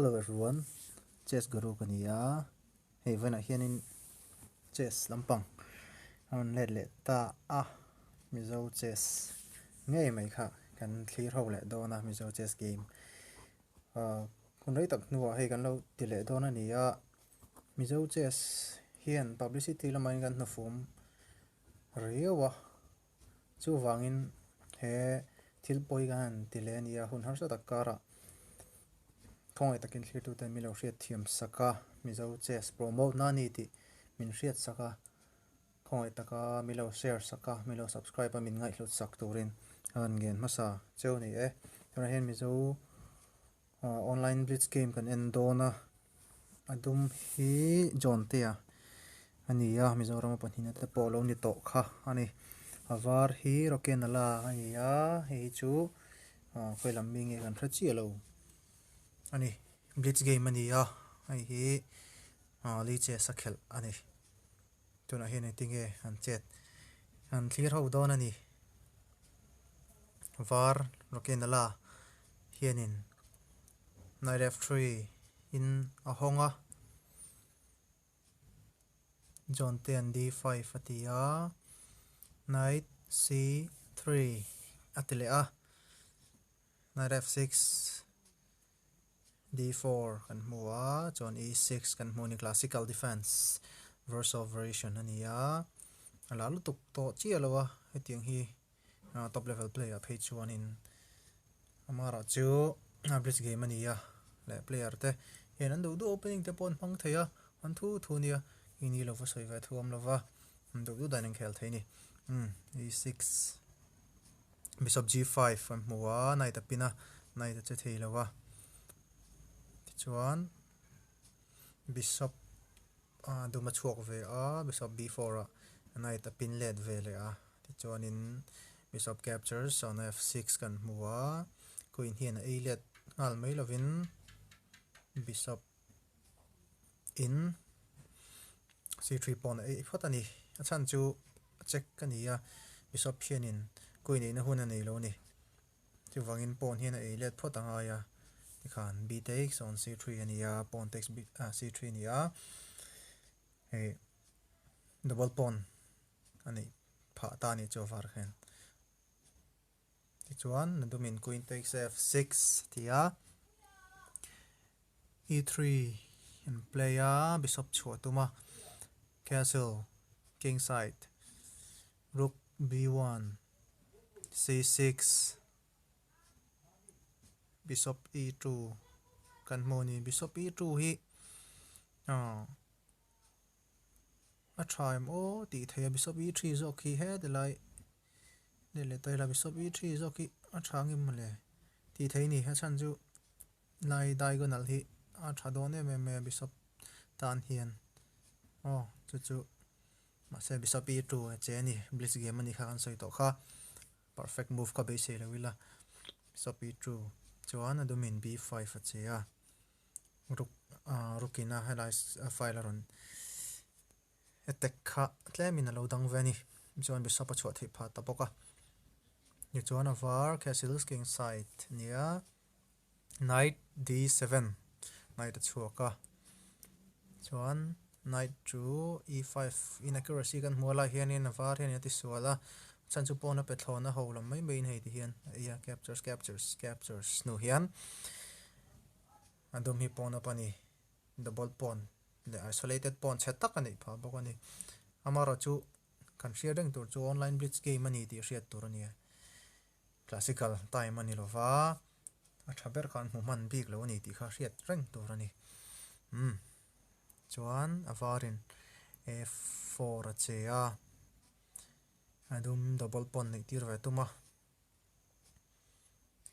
Hello everyone, Chess Guru ka ni a, hei vawiinah hianin chess lampang a rawn let leh ta a, Mizo chess ngei mai kha kan thlir ho leh dawn a, Mizo chess game ah hun rei tak hnuah hei kan lo ti leh dawn a ni a, Mizo chess hian publicity lamah hian kan hnufum riau a. Chuvangin he thil pawi kan han ti leh a nia, hun harsa tak karah khawngaih takin thlirtute min lo hriat thiam sak a, Mizo chess promote na a ni tih min hriat sak a, khawngaih taka min lo share sak a, min lo subscribe a, min ngaihhlut sak turin a rawn ngen hmasa cheu a ni e. Tunah hian Mizo Online blitz game kan en dawn a, a dum hi John Tea a ni a, Mizoram a pahnihna te pawh lo ni tawh kha a ni. A var hi Rokenala a ni a, hei hi chu khawi lam mi nge kan hre chiah lo a ni. Blitz game a ni a, hei hi Lichess a khelh a ni. Tunah hian engtinge an chet an thlir ho dawn a ni. Var Rokenala hianin knight f3 in a hawng a, John ten d5 a ti a, knight c3 a ti leh a, knight f6 d4 kan hmu a, chuan e6 kan hmu a ni, classical defence Warsaw variation a ni a, a la lutuk tawh chiah lo a, hetiang hi top level player phei chuanin amaherawh chu blitz game a ni a leh player te hian an duh duh opening te pawh an hmang thei a an thu thu nia ini lova sawi ve thu awm lova an duh duh dan an khel thei a ni umm e six bishop g five an hmu a knight a pin a knight a che thei lo a tichuan bishop a dum a chhuak ve a bishop b4 ah knight a pin let ve leh a tichuanin bishop captures on f6 kan hmu a queen hian a ei let nghal mai lovin bishop in c3 pawn a ei phawt a ni a chhan chu check a ni a bishop hianin queen eina hun a nei lo a ni. Chuvangin pawn hian a ei let phawt a ngai a, tikhan b takes on c3 a ni a, pawn takes b ah c3 a ni a, hei double pawn a neih phah ta a nih chu a var hian. Tichuan a dumin queen takes f6 a ti a, e3 an play a, bishop chhuah a tum a, castle king side rook b1. C6 Bishop E2 kan hmu a ni. Bishop E2 hi aw a tha em aw tih theih a Bishop E3 zawk hi heti lai leh leh ta ila Bishop E3 zawk hi a tha ang em le tih theih a ni. A chhan chu lai diagonal hi a tha dawn em em mai a Bishop tan hian aw chu chu. Mahse Bishop E two a che a ni, blitz game a nih kha kan sawi tawh kha. Perfect move kha beisei lo ila. Bishop E two chuan a dumin B5 a che a. Rook ah rook in a helai file a rawn attack kha tlemin a lo dang ve a ni. Chuan Bishop a chhuah theih phah ta bawk a. Tichuan a var castles king side a ni a. Knight D7 knight a chhuak a chuan knight chu E5 inaccuracy kan hmu a lai hianin a var hian a ti sual a chhan chu pawn a pe thlawn a ho lam mai maiin hei ti hian a ei a captures captures captures hnu hian a dum hi pawn up a ni double pawn leh isolated pawn chhe tak a neih phah bawk a ni amaherawhchu kan hriat reng tur chu online blitz game a ni tih hriat tur a ni a. Classical time a ni lo va, a tha ber kha an hmu hman bik lo a ni tih kha hriat reng tur a ni. Umm chuan a varin F4 a che a, a dum double pawn neih tir ve tum a,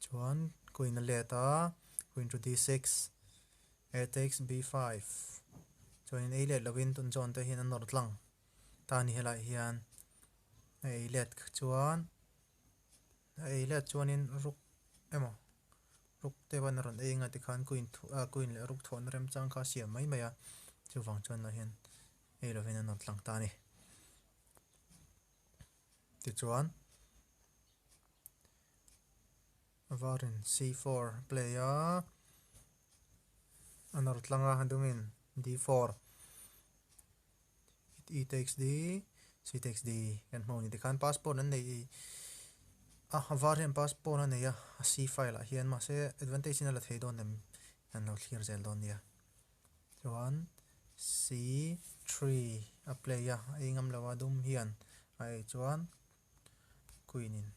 chuan queen a let a, queen to D6, A takes B5, chuanin ei let lovin tun zawn te hian a nawr tlang ta a ni helaiah hian a ei let chuan. A ei let chuanin ruk emaw ruk te ban a rawn ei anga tikhan queen ah queen leh ruk thawhna remchang kha a siam mai mai a, chuvang chuan lah hian ei lovin a nawt lang ta a ni. Tichuan varin c4 a play a. A nawr tlang a dumin d4 e takes d c takes d kan hmu a ni tikhan passport an nei a a var hian passport a nei a a c file ah hian mahse advantage in a la thei dawn em kan lo thlir zel dawn nia chuan c3 a play a a ei ngam lo a dum hian a ei chuan queen in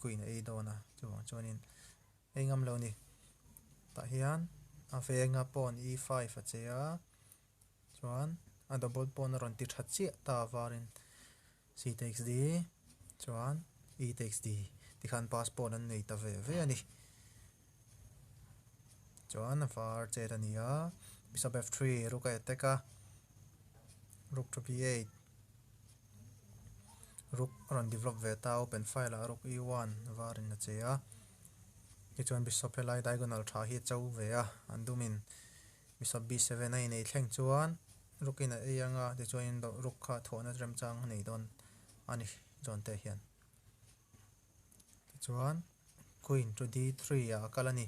queen a ei dawn a chuvang chuanin ei ngam lo a ni tah hian a venga pawn e5 a che a chuan a double pawn a rawn ti tha chiah ta varin c takes d chuan e takes d tikhan passport an nei ta ve ve a ni chuan a var chet a ni a bishop f3 ruk a attack a rook to b8 Rook a rawn develop ve ta a, open file ah rook e1 varin a che a, tichuan bishop helai diagonal tha hi a cho ve a, an dumin bishop b7 a inei thleng chuan rook in a ei anga tichuanin rook kha thawhna remchang a nei dawn a ni zawn te hian. Tichuan queen to d3 ah a kal a ni.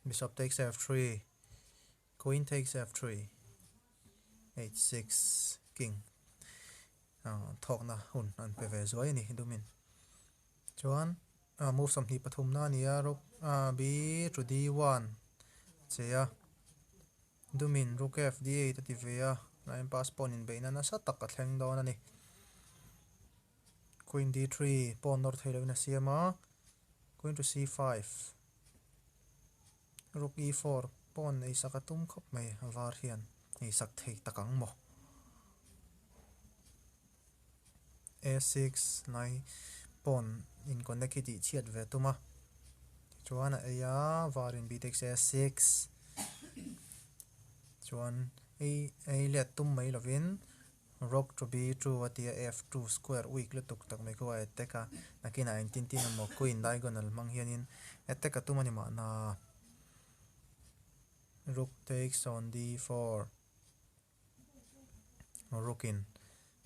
Bishop takes f3 Queen takes f3 h6 King thawkna hun an pe ve zuai a ni dumin chuan move 23 na a ni a rook b to d1 a che a dumin rook f d8 a ti ve a line pass pawn inbeihna nasa tak a thleng dawn a ni Queen d3 pawn nawr thei loin a siam a Queen to c5 Rook e4 pawn ei sak a tum khawp mai a var hian ei sak thei tak ang maw? a6 lai pawn in connect hi tih chhiat ve tum a tichuan a ei a varin b takes a6 chuan ei ei let tum mai lovin Rock to be true a tia F2 square weak lutuk tak mai khu a attack a, nakinah engtin tin emaw queen diagonal hmang hianin attack a tum a ni mahna. Rook takes on d4 Rook in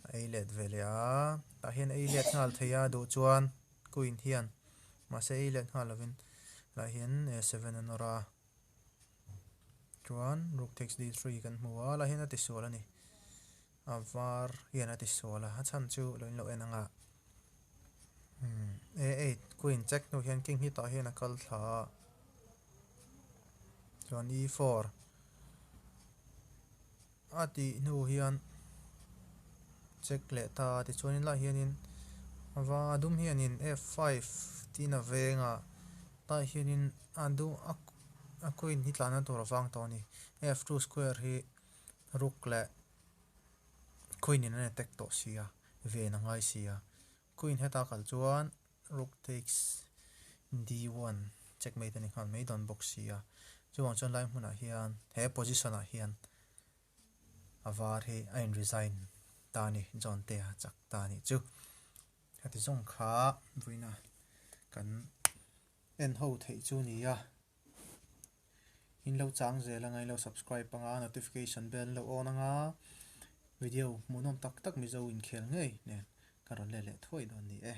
a ei let ve leh a, tah hian ei let nghal thei a duh chuan queen hian mahse ei let nghal lovin lah hian a7 a nawr a. Chuan rook takes d3 kan hmu a, lah hian a tisual a ni. A var hian a tisual a, a chhan chu lo in lo en ang a. Hmm, a8 queen check hnu hian king hi tah hian a kal thla a. Chuan e4 a tih hnu hian check leh ta a, tichuanin lah hianin a va a dum hianin f5 tiin a veng a, tah hianin a dum a a queen hi tlanna tur a vang tawh a ni. F2 square hi rook leh queen in an attack tawh si a, ven a ngai si a. Queen heta kal chuan rook takes d1 checkmate a ni nghal mai dawn bawk si a. Chuvang chuan lai hmunah hian he position ah hian a var hi a in resign ta a ni, John te a chak ta a nih chu. Heti zawng kha vawiina kan en ho theih chu ni a. In lo chang zel anga in lo subscribe anga notification bell in lo on anga video hmuhnawm tak tak Mizo inkhel ngei nen ka rawn let leh thuai dawn ni e.